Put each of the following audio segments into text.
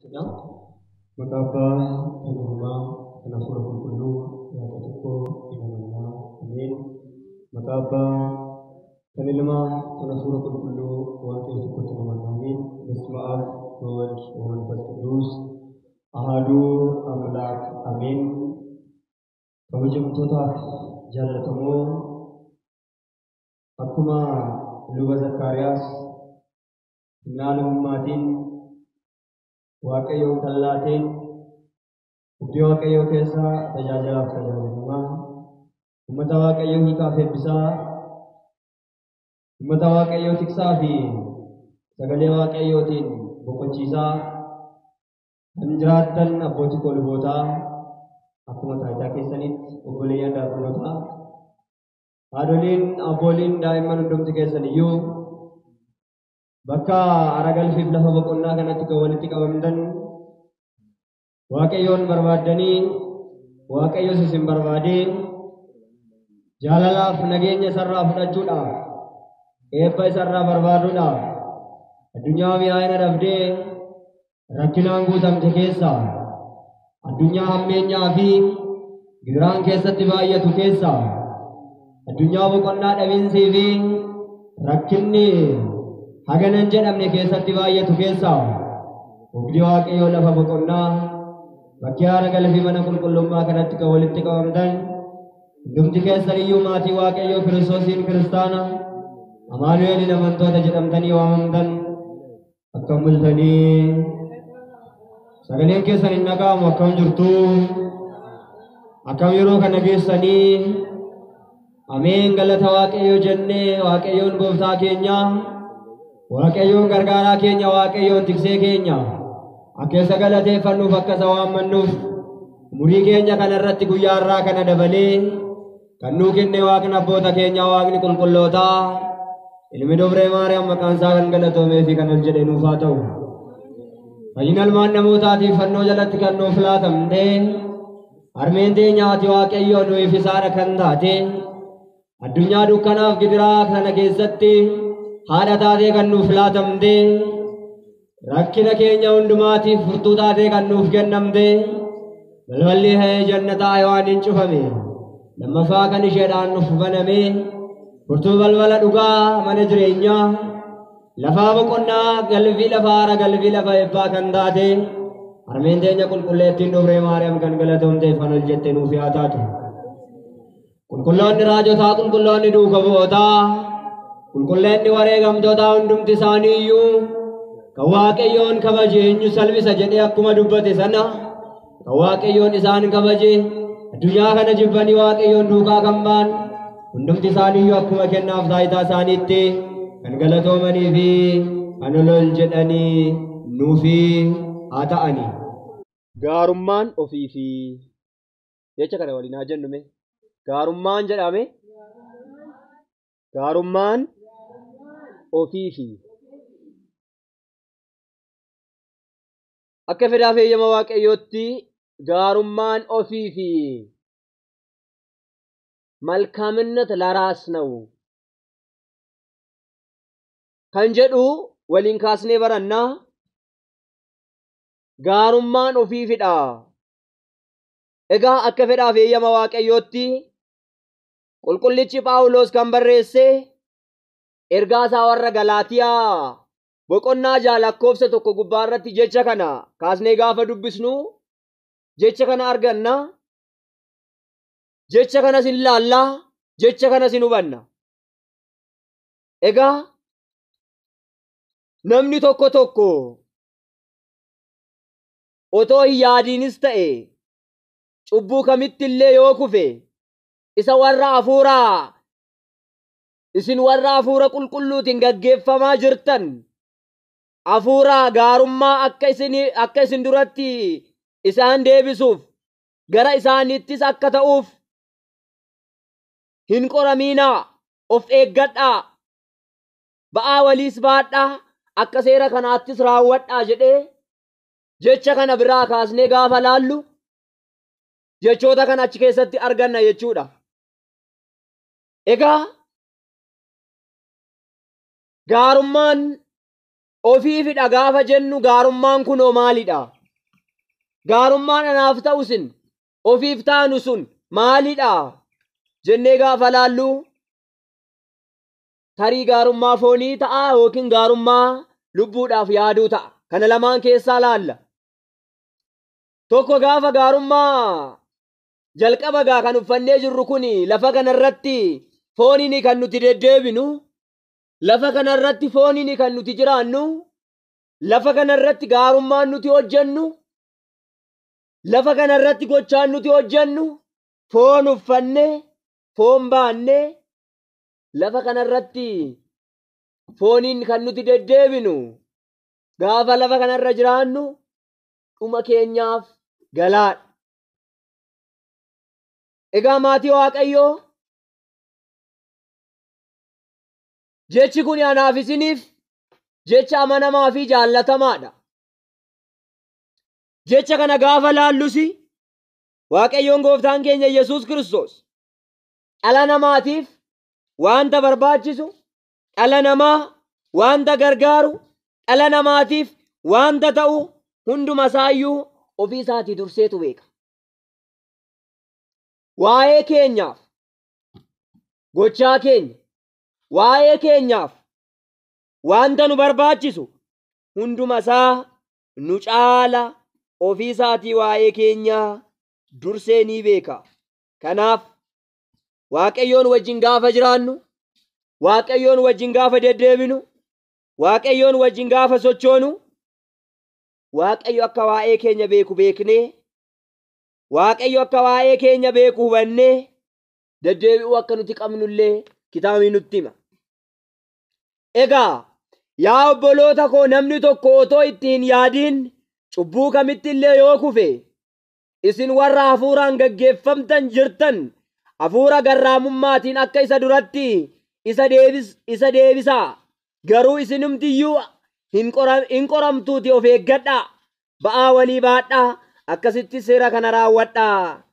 Maqaa Abbaa kan Ilmaa kan Hafuura Qulqulluu Waaqa tokko hin amannaa. Ameen. Maqaa Abbaa kan Ilmaa kan Hafuura Qulqulluu Waaqayyo tokkotti hin amannaa. Ameen. በስመ አብ ወወልድ ወመንፈስ ቅዱስ አሐዱ አምላክ አሜን። Kabajamtootaaf jaallatamoo akkuma luba Zakkaariyaas naannummaatiin Waaqayyoon kan laateen dubbii Waaqayyoo keessa tajaajilaaf tajaajilamaa uummata Waaqayyoo hiikaaf eebbisaa uummata Waaqayyoo tiksaa fi sagalee Waaqayyootiin boqochiisaa kan jiraattan abbootii koo lubootaa akkuma taayitaa keessanitti obboleeyyan daaqonotaa haadholiin abbooliin daa'imman hundumti keessan iyyuu bakka aragalfiif lafa boqonnaa kanatti kan walitti qabamtan Waaqayyoon barbaaddanii Waaqayyos isin barbaadee jaalalaaf nageenya isarraa fudhachuudhaaf eebba isarraa barbaaduudhaaf addunyaa mi'aayina dhabdee rakkinaan guutamte keessaa addunyaa hammeenyaa fi gidiraan keessatti baay'atu keessaa addunyaa boqonnaa dhabiinsii fi rakkinni haganan jedhamne keessatti baay'atu keessaa ogdii Waaqayyoo lafa boqonnaa bakkee haara galfii mana qulqullummaa kanatti kan walitti qabamtan hundumti keessan iyyuu maatii Waaqayyoo Kiristoosiin kiristaana Amaanu'eelin amantoota jedhamtanii waamamtan akkam bultanii sagaleen keessan hin dhaga'amu akkam jirtu akkam yeroo kana geessanii ameen galata Waaqayyoo jennee Waaqayyoon gooftaa keenya Waaqayyoon gargaaraa keenya Waaqayyoon tiksee keenya akka isa galateeffannuuf akka isa waammannuuf umurii keenya kana irratti guyyaa irraa kana dabalee kan nuu kenne Waaqni abboota keenya Waaqni qulqullootaa ilmi dubree Maariyaam maqaan isaa kan galatoomee fi kan ol jedhe nuuf haa ta'u. Fayyina ilmaan namootaatiif fannoo jalatti kan nuuf laatamte harmeen teenya haati Waaqayyoo nuuf isaadha kan taate addunyaa dukkanaaf gidiraa kana keessatti haadha taatee kan nuuf laatamte rakkina keenya hundumaatiif furtuu taatee kan nuuf kennamte balballi jannataa waan hin cufame lammaffaa kan isheedhaan nuuf baname furtuu balbala dhugaa mana jireenyaa lafaa boqonnaa galfii lafaa haara galfii lafa eebbaa kan taate harmeen teenya qulqulleettiin dubree Maariyaam kan galatoomteef kan ol jette nuuf haa taatu. Qulqulloonni raajotaa qulqulloonni duuka bu'ootaa qulqulleenni wareegamtootaa hundumti isaanii iyyuu kan Waaqayyoon kabaje eenyu salphisa jedhee akkuma dubbate sana kan Waaqayyoon isaan kabaje addunyaa kana jibbanii Waaqayyoon duukaa kan ba'an hundumti isaanii iyyuu akkuma kennaaf taayitaa isaaniitti kan galatoomanii fi kan ol ol jedhanii nuufi haa ta'ani. Gaarummaan ofii fi jecha kana waliin haa jennume. Gaarummaan jedhame gaarummaan ofii fi akka fedhaaf eeyyama Waaqayyootti gaarummaan ofii fi መልካምነት ለራስ ነው kan jedhu waliin kaasnee barannaa. Gaarummaan ofiifidha. Egaa akka fedhaaf eeyyama Waaqayyootti qulqullichi Phaawulos kan barreesse ergaa isaa warra Galaatiyaa boqonnaa 6 lakkoofsa 1 gubbaa irratti jecha kana kaasnee gaafa dubbisnu jecha kana arganna. Jecha kanas hin laallaa, jecha kanas hin hubanna. Egaa namni tokko tokko otoo hin yaadiinis ta'e cubbuu kamitti illee yoo kufe isa warra hafuuraa isin warra hafuura qulqulluutiin gaggeeffamaa jirtan hafuuraa gaarummaa akka isin duratti isaan deebisuuf gara isaaniittis akka ta'uuf hin qoramiinaa, of eeggadhaa, ba'aa waliis baadhaa, akka seera kanaattis raawwadhaa jedhee jecha kana biraa kaasnee gaafa laallu jechoota kana achi keessatti arganna jechuudha. Egaa gaarummaan ofiifidha gaafa jennu gaarummaan kunoo maalidha? Gaarummaan anaaf ta'u sin ofiif taanu sun maalidha jennee gaafa laallu tarii gaarummaa foonii ta'a yookiin gaarummaa lubbuudhaaf yaaduu ta'a. Kana lamaan keessaa laalla. Tokko gaafa gaarummaa jalqaba gaa kan uffannee jirru kun lafa kanarratti fooniin kan nuti deddeebinu, lafa kanarratti fooniin kan nuti jiraannu, lafa kanarratti gaarummaan nuti hojjennu, lafa kanarratti gochaan nuti hojjennu foon uffannee foon baannee lafa kanarratti fooniin kan nuti deddeebinu gaafa lafa kanarra jiraannu dhuma keenyaaf galaadha. Egaa maatii Waaqayyoo, jechi kun anaaf isiniif jecha amanamaa fi jaallatamaadha. Jecha kana gaafa laallusi Waaqayyoon gooftaan keenya Yesuus Kiristoos dhala namaatiif wanta barbaachisu, dhala namaa wanta gargaaru, dhala namaatiif wanta ta'u hunduma isaayyuu ofii isaatii durseetu beeka. Waa'ee keenyaaf gochaa keenya, waa'ee keenyaaf wanta nu barbaachisu hunduma isaa nu caala ofii isaatii waa'ee keenyaa dursee ni beeka. Kanaaf Waaqayyoon wajjin gaafa jiraannu, Waaqayyoon wajjin gaafa deddeebinu, Waaqayyoon wajjin gaafa sochoonu, Waaqayyo akka waa'ee keenya beeku beeknee, Waaqayyo akka waa'ee keenya beeku hubannee deddeebi'uu akka nuti qabnullee kitaabni nutti hima. Egaa yaa obboloota koo, namni tokko otoo itti hin yaadiin cubbuu kamitti illee yoo kufe, isin warra hafuuraan gaggeeffamtan jirtan hafuura garraamummaatiin akka isa duratti isa deebisaa. Garuu isinumtiyyuu hin qoramtuuti of eeggadhaa, ba'aa walii baadhaa, akkasitti seera kana raawwadhaa.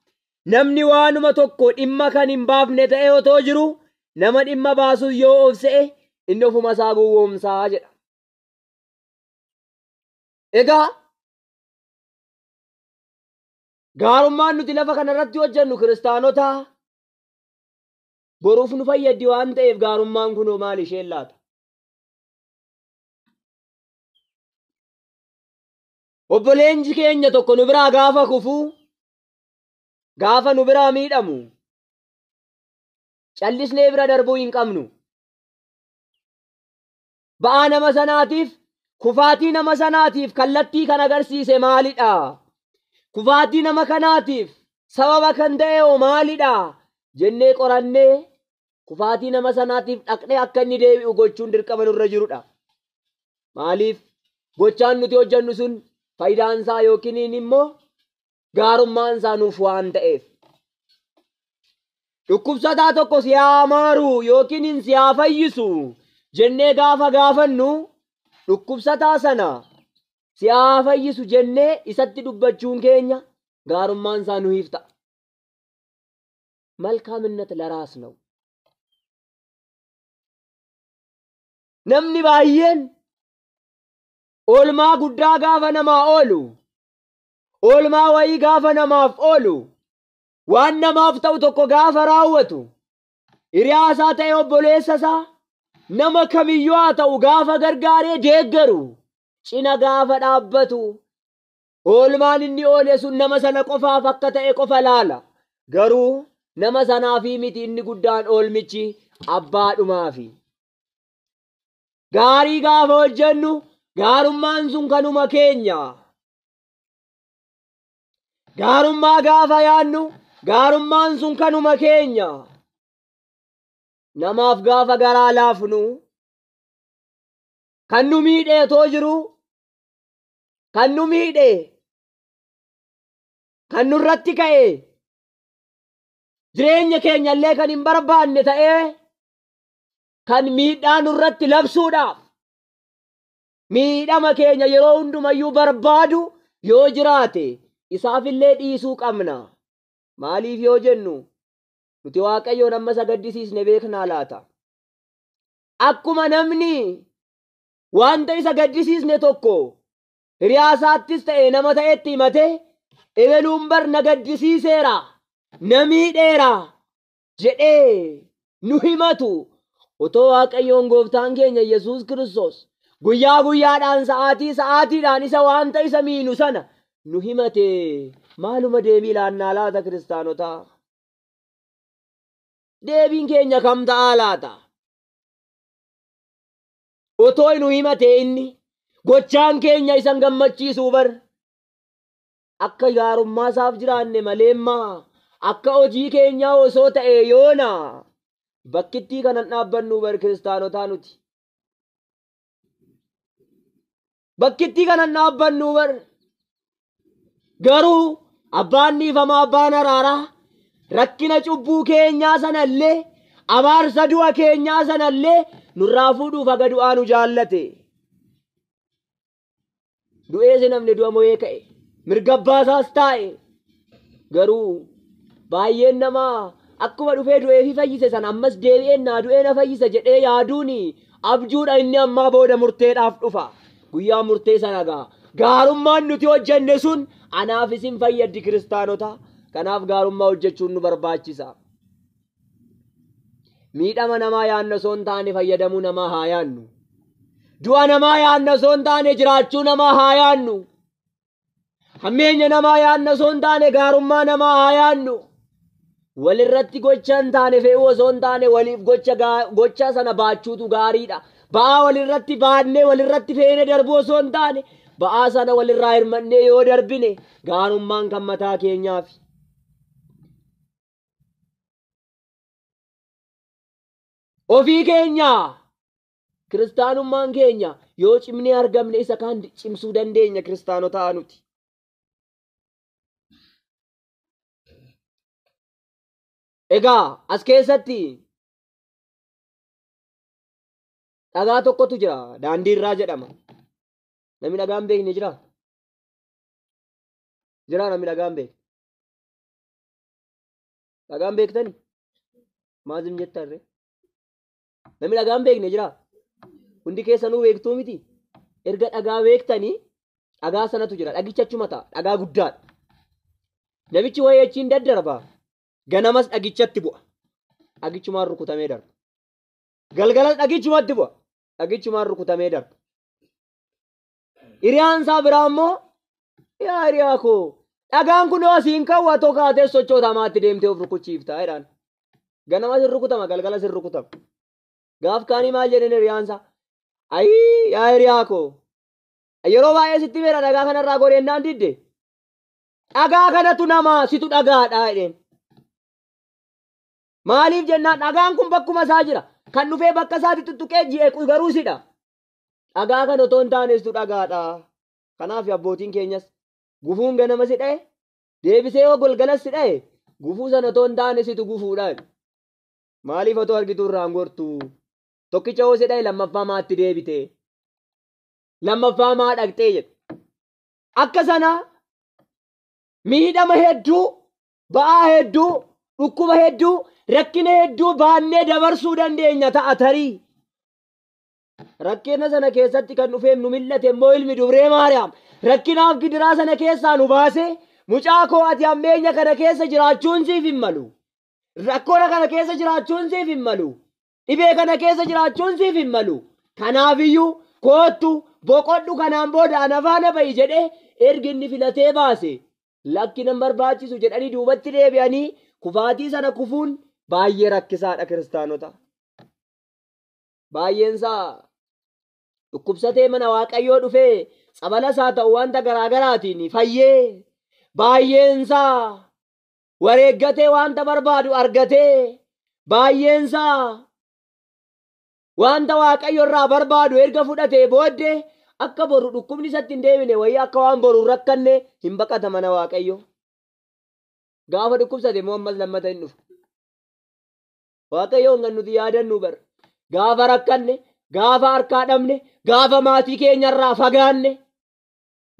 Namni waanuma tokko dhimma kan hin baafne ta'e otoo jiru nama dhimma baasu yoo of se'e inni ofuma isaa gowwoomsaa jedha. Egaa gaarummaan nuti lafa kanarratti hojjennu kiristaanota boruuf nu fayyaddi waan ta'eef gaarummaan kunoo maal isheen laata? Obboleenji keenya tokko nu biraa gaafa kufuu, gaafa nu biraa miidhamu, callisnee bira darbuu hin qabnu. Ba'aa nama sanaatiif, kufaatii nama sanaatiif kallattii kan agarsiise maalidha? Kufaatii nama kanaatiif sababa kan ta'e hoo maalidha? Jennee qorannee kufaatii nama sanaatiif dhaqnee akka inni deebi'u gochuun dirqama nurra jirudha. Maaliif gochaan nuti hojjennu sun faayidaan isaa yookiin immoo gaarummaan isaa nuuf waan ta'eef. Dhukkubsataa tokko si haa maaru yookiin si haa fayyisu jennee gaafa gaafannu dhukkubsataa sana si haa fayyisu jennee isatti dubbachuun keenya gaarummaan isaa nuuf ta'a. መልካምነት ለራስ ነው። Namni baay'een oolmaa guddaa gaafa namaa oolu, oolmaa wayii gaafa namaaf oolu, waan namaaf ta'u tokko gaafa raawwatu, hiriyaa isaa ta'e obboleessa isaa nama kamiyyuu haa ta'u gaafa gargaaree deeggaru, cina gaafa dhaabbatu, oolmaan inni oole sun nama sana qofaaf akka ta'e qofa laala. Garuu nama sanaafi miti inni guddaan oolmichi abbaadhumaafi. Gaarii gaafa hojjennu gaarummaan sun kanuma keenya. Gaarummaa gaafa yaadnu gaarummaan sun kanuma keenya. Namaaf gaafa garaa laafnu kan nu miidhee otoo jiru, kan nu miidhe, kan nurratti ka'e, jireenya keenya illee kan hin barbaanne ta'ee kan miidhaa nurratti labsuudhaaf miidhama keenya yeroo hundumayyuu barbaadu yoo jiraate isaafillee dhiisuu qabna. Maaliif yoo jennu nuti Waaqayyoon amma isa gaddisiisne beeknaa laata? Akkuma namni wanta isa gaddisiisne tokko hiriyaa isaattis ta'e nama ta'etti himate Ebeluun bar na gaddisiiseera, na miidheera jedhee nu himatu otoo Waaqayyoon gooftaan keenya Yesuus Kiristoos guyyaa guyyaadhaan sa'aatii sa'aatiidhaan isa waanta isa miinu sana nu himate maaluma deebii laannaa laata kiristaanotaa? Deebiin keenya kam ta'aa laata? Otoo nu himate inni gochaan keenya isan gammachiisuu bar akka gaarummaa isaaf jiraanne maleemmaa akka hojii keenyaa osoo ta'e yoona bakkittii kanan dhaabbannu bar kiristaanotaa nuti. Bakkittii kanan dhaabbannu bar garuu abbaan dhiifamaa abbaan araaraa rakkina cubbuu keenyaa sanallee abaarsa du'a keenyaa sanallee nurraa fuudhuuf haga du'aa nu jaallate. Du'ees namni du'a mo'ee ka'e mirga abbaasaas taa'e garuu baay'een namaa akkuma dhufee du'ee fi fayyise sana ammas deebi'een naa du'ee na fayyisa jedhee yaaduun abjuudha inni ammaa booda murteedhaaf dhufa. Guyyaa murtee sana gaa gaarummaan nuti hojjenne sun anaaf isin fayyaddi kiristaanota. Kanaaf gaarummaa hojjechuun nu barbaachisa. Miidhama namaa yaadna osoo hin taane fayyadamuu namaa haa yaadnu. Du'a namaa yaadna osoo hin taane jiraachuu namaa haa yaadnu. Hammeenya namaa yaadna osoo hin taane gaarummaa namaa haa yaadnu. Walirratti gocha hin taane fe'uu osoo hin taane waliif gocha sana baachuutu gaariidha. Ba'aa walirratti baannee walirratti feene darbuu osoo hin taane ba'aa sana walirraa hirmannee yoo darbine gaarummaan kan mataa keenyaafi. Ofii keenya kiristaanummaan keenya yoo cimnee argamne isa kaan cimsuu dandeenya kiristaanotaa nuti. Egaa as keessatti dhagaa tokkotu jira daandii irraa jedhama. Namni dhagaa hin beekne jira? Jira namni dhagaa hin beekne? Dhagaa hin beektani? Maazim jettan ree? Namni dhagaa hin beekne jira? Hundi keessanuu beektuu miti? Erga dhagaa beektanii dhagaa sanatu jira. Dhagicha achuma ta'a. Dhagaa guddaadha. Namichi wayii achiin daddarba. Ganamas dhagichatti bu'a. Dhagichumaan rukutamee darba. Galgalas dhagichumatti bu'a. Dhagichumaan rukutamee darba. Hiriyaan isaa biraa immoo yaa hiriyaa koo dhagaan kun yoo asiin kaawwatoo kaatee sochoota maatti deemtee of rukuchiifta jedhaan. Ganamas hin rukutama galgalas hin rukutama. Gaaf kaanii maal jedheen hiriyaan isaa? Ayii yaa hiriyaa koo yeroo baay'ee sitti meera dhagaa kanarraa goreennaan didde. Dhagaa kanatu namaa situ dhagaadha jedheen. Maaliif jennaan dhagaan kun bakkuma isaa jira. Kan dhufee bakka isaatti tuttuqee ji'e garuu sidha. Dhagaa kana otoo hin taane situ dhagaadha. Kanaaf abbootiin keenyas gufuun ganama si dha'e deebisee yoo galgalas si dha'e gufuu sana otoo hin taane situ gufuudha. Maaliif otoo argitu irraan gortu? Tokkicha hoo si dha'e lammaffaa maatti deebite? Lammaffaa maa dhaqxee jedhu. Akka sana miidhama hedduu, ba'aa hedduu, dhukkuba hedduu, rakkina hedduu baannee dabarsuu dandeenya ta'a tarii. Rakkina sana keessatti kan dhufeef nu mil'ate immoo ilmi dubree Maariyaam rakkinaaf gidiraa sana keessaa nu baase mucaa koo ati hammeenya kana keessa jiraachuun siif hin malu. Rakkoo kana keessa jiraachuun siif hin malu. Dhibee kana keessa jiraachuun siif hin malu. Kanaafiyyuu koottu boqodhu kanaan booda ana faana ba'i jedhee ergi inni filatee baase lakki nan barbaachisu jedhanii duubatti deebi'anii kufaatii sana kufuun baay'ee rakkisaadha kiristaanota. Baay'een isaa dhukkubsatee mana Waaqayyoo dhufee tsabala isaa ta'u wanta garaagaraatiin fayyee baay'een isaa wareeggatee wanta barbaadu argatee baay'een isaa wanta Waaqayyo irraa barbaadu erga fudhatee booddee akka boru dhukkubni isatti hin deebine wayii akka waan boru hin rakkanne hin baqata mana Waaqayyo. Gaafa dhukkubsate immoo ammas lammata hin dhufu. Waaqayyoon kan nuti yaadannu bar gaafa rakkanne, gaafa harkaa dhabne, gaafa maatii keenyarraa fagaanne,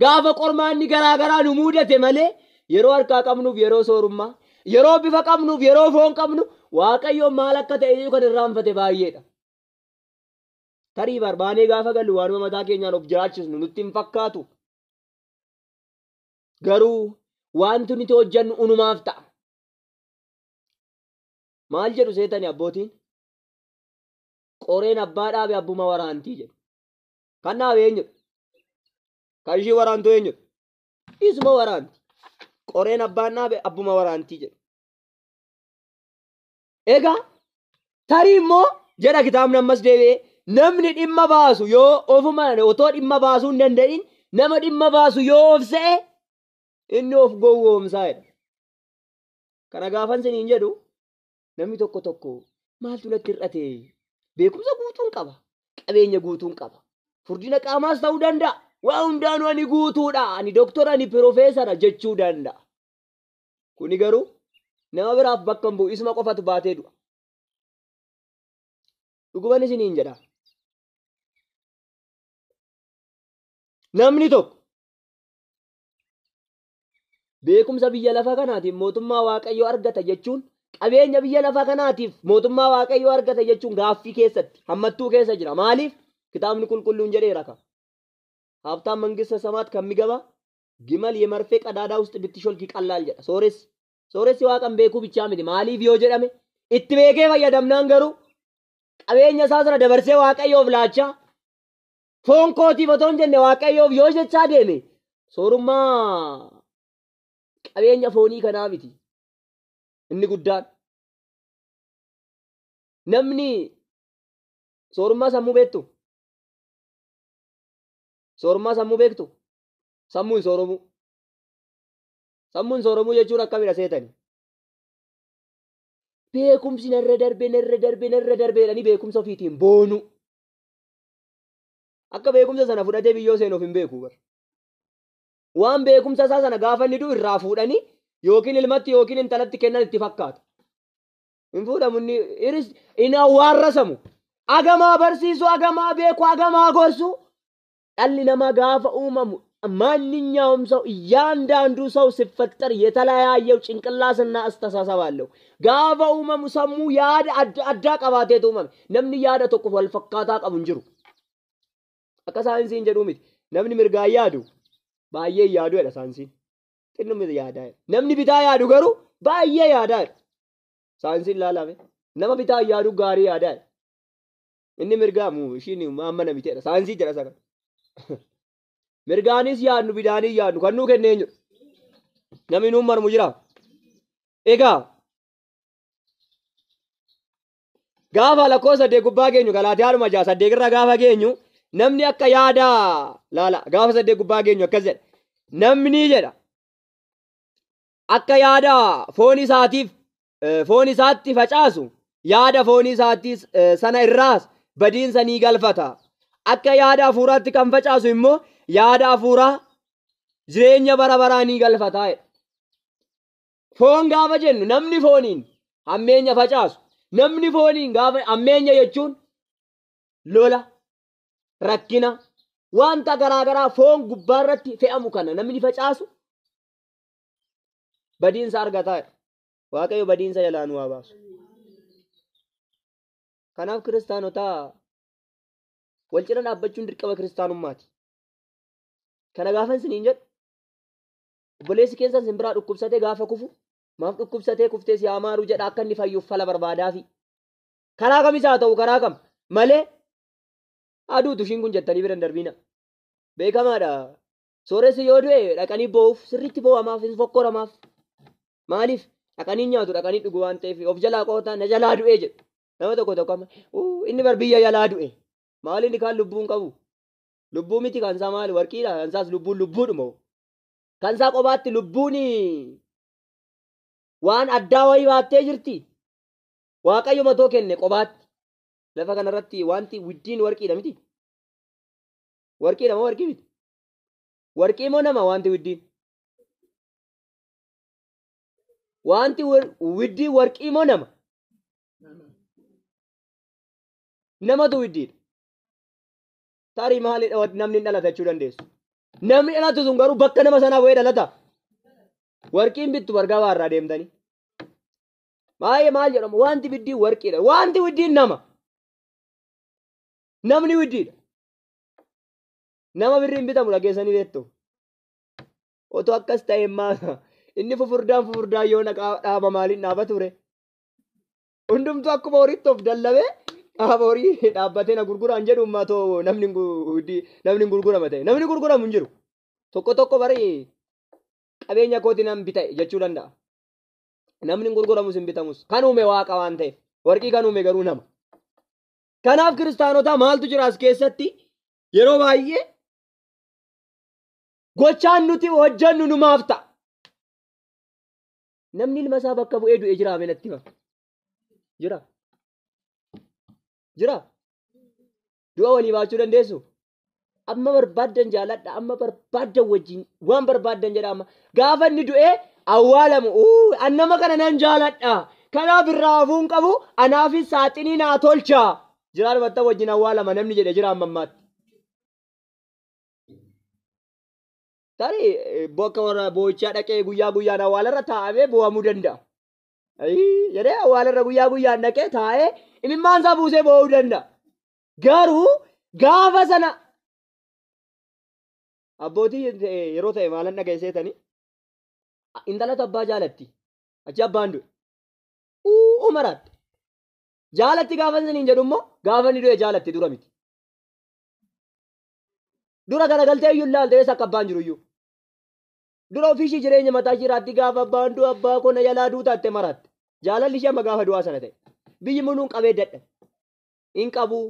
gaafa qormaanni garaagaraa nu mudate malee yeroo harkaa qabnuuf yeroo soorummaa, yeroo bifa qabnuuf yeroo foon qabnu Waaqayyoon maal akka ta'e kan irraanfate baay'eedha. Tarii barbaanee gaafa gallu waanuma mataa keenyaan of jiraachisnu nutti hin fakkaatu. Garuu Wanti nuti hojjennu unumaaf ta'a. Maal jedhu seetani abbootiin? Qoreen abbaa dhaabe abbuma waraantii jedhu. Kan dhaabe eenyudha? Kan ishii waraantu eenyudha? Isuma waraanti. Qoreen abbaan dhaabe abbuma waraantii jedhu. Egaa tarii immoo jedha kitaabni ammas deebi'ee namni dhimma baasu yoo ofuma otoo dhimma baasuu hin danda'in nama dhimma baasu yoo of se'e inni of gowwoomsaa jedha. Kana gaafan siniin jedhu namni tokko tokko maaltu natti hir'ate? Beekumsa guutuun qaba. Qabeenya guutuun qaba. Furdina qaamaas ta'uu danda'a. Waa hundaanuu ani guutuudha. Ani doktora, ani piroofeesara jechuu danda'a. Kuni garuu nama biraaf bakka hin bu'u. Isuma qofatu baatee du'a. Dhuguman isiniin jedha. Namni tokko beekumsa biyya lafa kanaatiin mootummaa Waaqayyoo argata jechuun qabeenya biyya lafa kanaatiif mootummaa Waaqayyoo argata jechuun gaaffii keessatti hammattuu keessa jira. Maaliif? Kitaabni qulqulluun jedheera ka. Haabtaan mangista samaat kan migaba gimal yemarfee qadaadaa ውስጥ ብትሾልክ ይቀላል jedha. Sooressi. Sooressi waaqan beekuu bichaa miti. Maaliif yoo jedhame itti beekee fayyadamnaan garuu qabeenya isaa sana dabarsee Waaqayyoof laachaa foon kootiif otoo hin jenne Waaqayyoof yoo jechaa deeme soorummaa qabeenya foonii kanaa miti. Inni guddaan. Namni soorummaa sammuu beektu? Soorummaa sammuu beektu? Sammuun sooromuu. Sammuun sooromuu jechuun akkamidha seetani? Beekumsi narra darbe narra darbe narra darbe jedhanii beekumsa ofiitiin boonu. Akka beekumsa sana fudhatee biyyoo seenuuf hin beeku bara. Waan beekumsa isaa sana gaafa inni du'u irraa fuudhanii yookiin ilmatti yookiin intalatti kennan itti fakkaata. Hin fuudhamu inni hin awwaarrasamu. Agamaa barsiisu, agamaa beeku, agamaa gorsu. Dhalli namaa gaafa uumamu ማንኛውም ሰው እያንዳንዱ ሰው ሲፈጠር የተለያየው ጭንቅላትና አስተሳሰብ አለው። Gaafa uumamu sammuu yaada adda addaa qabaateetu uumame. Namni yaada tokko wal fakkaataa qabu hin jiru. Akka saayinsiin jedhuu miti. Namni mirgaan yaadu baay'ee yaadu jedha saayinsiin. Xinnuma yaadaa jedha. Namni bitaa yaadu garuu baay'ee yaadaa jedha. Saayinsiin laalame. Nama bitaa yaadu gaarii yaadaa jedha. Inni mirgaa muu ishiin amma namiti jedha. Saayinsii jedha isa kana. Mirgaanis yaadnu bidaanis yaadnu kan nuu kennee jiru. Namni nuun marmu jira. Egaa gaafa lakkoofsa 8 gubbaa geenyu Galaatiyaadhuma 6 8 irra gaafa geenyu namni akka yaada laala gaafa 8 gubbaa geenyu akkas jedha. Namni jedha akka yaada foon isaatiif foon isaatti facaasu yaada foon isaatti sana irraas badiinsa ni galfata. Akka yaada hafuuraatti kan facaasu immoo yaada hafuuraa jireenya bara baraa ni galfata. Foon gaafa jennu namni fooniin hammeenya facaasu. Namni fooniin gaafa hammeenya jechuun lola, rakkina, wanta garaagaraa foon gubbaarratti fe'amu kana namni facaasu badiinsa argataa. Waaqayyo badiinsa jalaa nu haa baasu. Kanaaf kiristaanotaa wal cina dhaabbachuun dirqama kiristaanummaati. Kana gaafa isiniin jedhu obboleessi keessan sin biraa dhukkubsatee gaafa kufu maaf dhukkubsatee kuftee si hamaaru jedha akka inni fayyuuf fala barbaadaafi. Karaa kamis haa ta'u karaa kam malee aduutu ishiin kun jettanii bira hin darbina. Beekamaadha. Sooressi yoo du'e dhaqanii boo'uuf sirriitti boo'amaaf hin fokkoramaaf. Maaliif dhaqanii nyaatu dhaqanii dhugu waan ta'eef of jalaa qoota na jalaa du'e jedhu. Nama tokko tokko amma inni bar biyya jalaa du'e. Maali inni kaan lubbuun qabu? Lubbuu miti kan isaa maali? Warqiidha. Kan isaas lubbuun lubbuudhuma. Kan isaa qobaatti lubbuun waan addaa wayii baattee jirti. Waaqayyo matoo kenne qobaatti. Lafa kanarratti wanti widdiin warqiidha miti. Warqiidha moo warqii miti? Warqii moo nama wanti widdiin? Wanti widdiin warqii moo nama? Namatu widdiidha. Tarii maalidha namni hin dhalata jechuu dandeessu. Namni dhalatu sun garuu bakka nama sanaa bu'ee dhalata. Warqiin bittu bargaa irraa deemtanii. Baay'ee maal jedhamu wanti widdiin warqiidha. Wanti widdiin nama. Namni widdiidha. Nama birriin bitamu dhageessanii beektu. Otoo akkas ta'e Inni fufurdaan fufurdaan yoo dhaaba maaliin dhaaba ture? Hundumtuu akkuma horiitti of dallabee dhaaba horii dhaabbatee na gurguraan jedhu ummatoo namni hin gurgurama ta'e. Namni gurguramu hin jiru. Tokko tokko bari qabeenya kootii nan bita jechuu danda'a. Namni hin gurguramus hin bitamus. Kan uume Waaqa waan ta'eef. Warqii kan uume garuu nama. Kanaaf kiristaanotaa maaltu jira as keessatti? Yeroo baay'ee gochaan nuti hojjennu numaaf ta'a. Namni ilma isaa bakka bu'ee du'e jira natti hima. Jira. Jira. Du'a walii baachuu dandeessu? Amma barbaaddan jaaladha, amma barbaaddan wajjin waan barbaaddan jedha amma. Gaafa inni du'ee awwaalamu, an nama kana nan jaaladha. Kanaaf irraa hafuu hin qabu, anaafis saaxinii naa tolcha. Jiraan batta wajjin awwaalama namni jedhe jira amma ammaatti. Tarii bakka warra boo'ichaa dhaqee guyyaa guyyaan awwaalarra taa'amee boo'amuu danda'a. Jedhee awwaalarra guyyaa guyyaan dhaqee taa'ee imimmaan isaa buusee boo'uu danda'a. Garuu gaafa sana abbootii yeroo ta'e maalan dhaga'iseetanii intalatu abbaa jaalatti. Achi abbaan du'e. Maraatti. Jaalatti gaafa saniin jedhu immoo gaafa inni du'e jaalatti dura miti. Dura garagaltee iyyuu ilaalte eessa akka abbaan jiru iyyuu. Dura ofiishii jireenya mataa ishee irratti gaafa abbaan du'e abbaa koo na jalaa duutaatte maraatti. Jaalalli ishee amma gaafa du'aa sana ta'e. Biyyi muluun qabee dadhabe. Hin qabu.